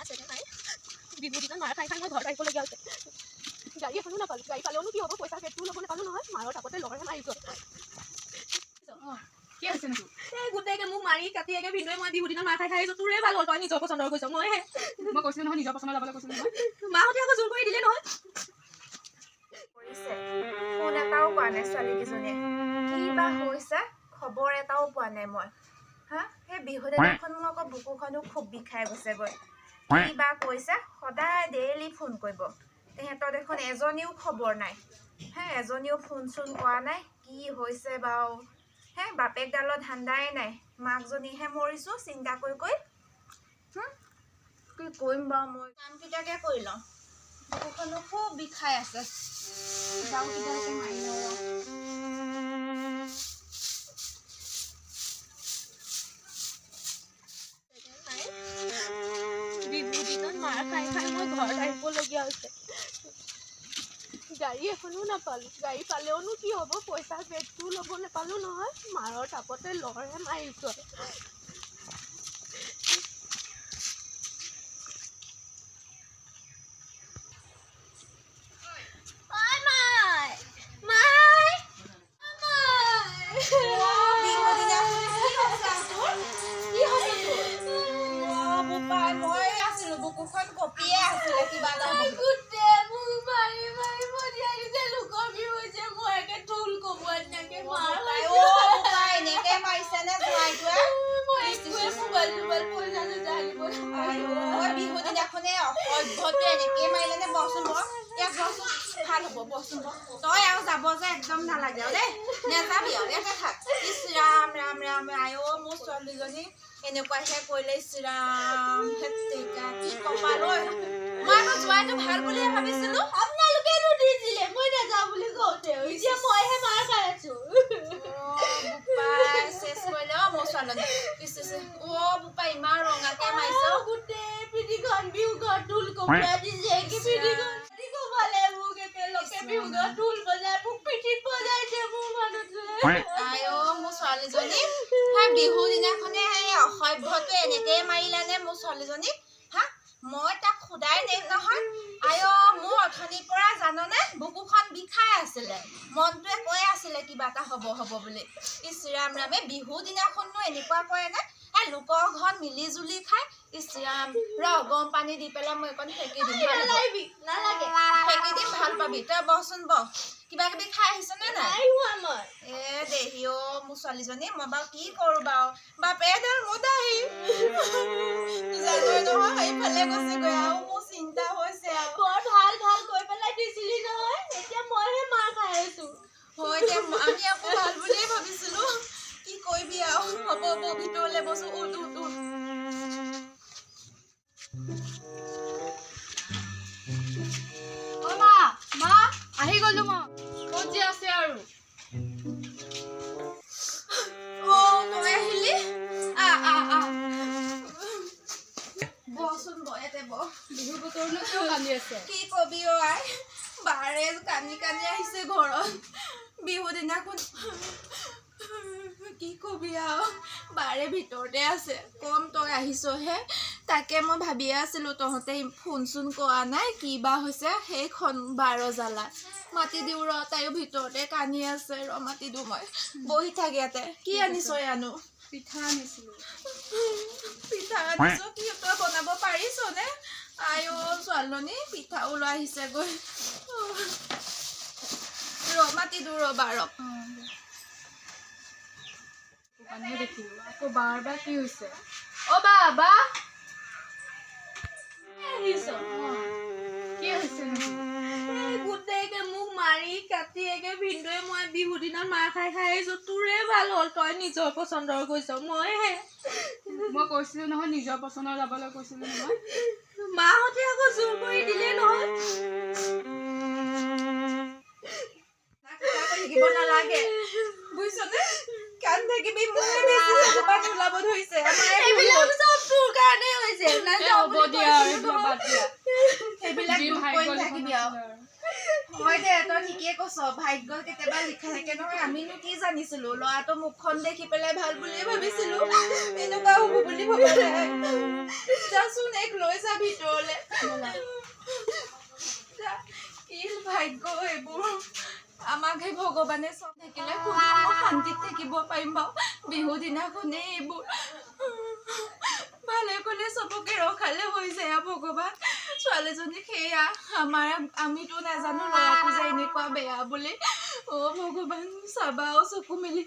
আছেনে নাই? বিহু দিনত মাৰ খাই খাই মই ঘৰত আহিবলগীয়া হৈছে। গাড়ী এখনো নাপালোঁ। গাড়ী পালেওনো কি হ'ব, পইচা পেটটোও ল'ব নাপালোঁ নহয়। মাৰৰ থাকোঁতে লৰহে মাৰিছোঁ। কি হৈছে নো? এই গোটেইকে মোক মাৰি কাটি একে ভিনদেউৱে মই বিহু দিনত মাৰ খাই খাই আহিছোঁ। তোৰে ভাল হ'ল, তই নিজৰ পচন্দৰ গৈছ, মইহে। মই কৈছিলো নহয়, নিজৰ পচন্দৰ যাবলৈ কৈছিলো নহয়। মাহঁতে আকৌ জোৰ কৰি দিলে নহয়। কৰিছে, ফোন এটাও পোৱা নাই। ছোৱালীকেইজনীয়ে কি বা হৈছে, খবৰ এটাও পোৱা নাই মই। হা, সেই বিহু দিনাখন মোৰ আকৌ বুকুখনো খুব বিষাই গৈছেগৈ। কি বা কৈছে, সদায় ডেইলি ফোন কৰিব, তেহেঁতৰ দেখোন এজনীও খবৰ নাই। হে, এজনীও ফোন চোন কৰা নাই। কি হৈছে বাৰু? হে, বাপেকডালৰ ধান্দাই নাই, মাকজনীহে মৰিছোঁ চিন্তা কৰি কৰি। কি কৰিম বাৰু মই? কামকেইটাকে কৰি লওঁ, বুকুখনো খুব বিষাই আছে। যাওঁ, কিবাকে মাৰি লওঁ ৰ। নাই, বিহু দিনত মাৰ খাই খাই মই ঘৰত আহিবলগীয়া হৈছে। গাড়ী এখনো নাপালোঁ। গাড়ী পালেওনো কি হ'ব, পইচা বেগটোও ল'ব নাপালোঁ নহয়। মাৰৰ থাপতে লৰহে মাৰিছোঁ। ঐ মাই, মাই, মাই! বিহু দিনাখন কি হৈছে আৰু তোৰ? কি হৈছে তোৰ? অ বোপাই, মই আছিলো, বুকুখন কঁপিয়ে আছিলে কিবা এটা হ'ব বুলি। গোটেই মোক মাৰি মাৰি পঠিয়াই দিছে। লোকৰ বিহু হৈছে, মই একে ঢোল কোবোৱা নিচিনাকে মাৰ বোপাই, খাইছোঁ। অ বোপাই, এনেকে মাৰিছে নে জোঁৱাইটোৱে? মই একোৱে মোবাইল চোবাইল পইচা চইচা আনিব আইঅ, বিহু দিনাখনে অসভ্যটোৱে এনেকে মাৰিলে নে? বহচোন বহ, ইয়াত বহচোন, ভাল হ'ব। বহচোন বহ। তই আৰু যাব যে একদম নালাগে আৰু দেই, নেযাবি আৰু, ইয়াতে থাক। ইছ ৰাম ৰাম ৰাম, আইঅ মোৰ ছোৱালীজনী এনেকুৱাহে কৰিলে। ইছ ৰাম, হেত তেৰিকা, কি কপাল ঐ। মই আকৌ জোঁৱাইটো ভাল বুলিহে ভাবিছিলো। আপোনালোকেনো দিছিলে মই নাযাওঁ বুলি কওঁতে, এতিয়া মইহে মাৰ খাই আছো। বোপাই, চেচ কৰিলে অ মোৰ ছোৱালীজনী। ইছ ইছ, অ বোপাই, ইমান ৰঙাকে মাৰিছে অ। গোটেই পিঠিখন বিহু ঘৰত ঢোল কোবোৱাই দিছে কি পিঠিখন কোবালে মোক একেলগে। বিহু ঘৰত ঢোল বজাই মোক পিঠিত বজাইছে মোৰ মানুহটোৱে। আই অ মোৰ ছোৱালীজনী, সেই বিহু দিনাখনে সেই অসভ্যটোৱে এনেকেই মাৰিলানে মোৰ ছোৱালীজনীক? হা, মই তাক সোধাই নাই নহয়। আই অ, মোৰ অথনিৰ পৰা জাননে বুকুখন বিষাই আছিলে, মনটোৱে কৈ আছিলে কিবা এটা হ'ব হ'ব বুলি। ইছ ৰাম ৰাম, এই বিহু দিনাখননো এনেকুৱা কৰে নে? এই লোকৰ ঘৰত মিলি জুলি খাই। ইছ ৰাম, ৰ, গৰম পানী দি পেলাই মই অকণ সেকি দিম, ভাল হ'ব। নালাগিবি, নালাগে। সেকি দিম, ভাল পাবি। তই বহচোন বহ। কিবা কিবি খাই আহিছ নে নাই? নাই হোৱা মই। এ দেহি অ মোৰ ছোৱালীজনী, মই বাৰু কি কৰো বাৰু? বাপেডাল মদাহি জানই নহয়, সেইফালে গৈছেগৈ আৰু মোৰ চিন্তা হৈছে আৰু। বৰ ভাল ভাল কৈ পেলাই দিছিলি নহয়, এতিয়া মইহে মাৰ খাই আছো। হয় দে, আমি আকৌ ভাল বুলিয়ে ভাবিছিলো। কি কৰিবি আৰু, হ'ব হ'ব, ভিতৰলে বসো। উঠ উঠ উঠ। অ মা, মা, আহি গলো মই। ক'ত যে আছে আৰু। অ তই আহিলি, আহ আহ আহ, বহচোন বহ, ইয়াতে বহ। বিহু বতৰনো কিয় কান্দি আছে? কি কবি অ আই, বাৰে কান্দি কান্দি আহিছে ঘৰত বিহু দিনাখন। কি কবি আৰু, বাৰে ভিতৰতে আছে। কম তই আহিছহে, তাকে মই ভাবিয়ে আছিলোঁ তহঁতে ফোন চোন কৰা নাই, কি বা হৈছে। সেইখন বাৰ জ্বালা, মাতি দিওঁ ৰ, তাইও ভিতৰতে কান্দি আছে। ৰ, মাতি দিওঁ মই। বহি থাক ইয়াতে। কি আনিছ আনো? পিঠা আনিছিলো। পিঠা আনিছ? কি তই বনাব পাৰিছনে? আই অ ছোৱালীজনী, পিঠা ওলাই আহিছেগৈ। ৰ, মাতি দিওঁ ৰ বাৰক। দোকানহে দেখিলো আকৌ, বাৰ বা কি হৈছে? অ বা, বা! আহিছ? কি হৈছে নো? এই গোটেইকে মোক মাৰি কাটি একে ভিনদেউৱে মই বিহু দিনত মাৰ খাই খাই আহিছো। তোৰে ভাল হ'ল, তই নিজৰ পচন্দৰ গৈছ, মইহে। মই কৈছিলো নহয়, নিজৰ পচন্দৰ যাবলৈ কৈছিলো নহয়। মাহঁতে আকৌ জোৰ কৰি দিলে নহয়। কিবা কৰি থাকিব নালাগে, বুজিছনে? কান্দি থাকিবি, মোৰে বেছি চকু পানী ওলাব ধৰিছে। আমাৰে ভুল এইবিলাক হ'ল। চব তোৰ কাৰণে হৈছে। এ নাযাওঁ হ'ব বুলি দিয়া আৰু, কৈছিলো এইবিলাক নহয়। বাদ দিয়া। সেইবিলাক যি দুখ ভাগ্য কৰি লিখন নাথাকিবি আৰু। আছিলে আৰু। হয় দে, তই ঠিকেই কৈছ, ভাগ্যত কেতিয়াবা লিখা থাকে নহয়, আমিনো কি জানিম। জানিছিলো, ল'ৰাটো মুখখন দেখি পেলাই ভাল বুলিয়ে ভাবিছিলো, এনেকুৱা হ'ব বুলি ভবা নাই। যাচোন, এক লৈ যা ভিতৰলে যা। কি ভাগ্য এইবোৰ আমাক সেই ভগৱানে চব থাকিলে কোন শান্তিত থাকিব পাৰিম বাৰু? বিহু দিনাখনেই এইবোৰ। ভালে ক'লে চবকে ৰখালে হৈ যায় আৰু ভগৱান। ছোৱালীজনীক সেয়া আমাৰ আমিতো নাজানো ল'ৰাটো যে এনেকুৱা বেয়া বুলি। অ' ভগৱান, চাবা, চকু মেলি।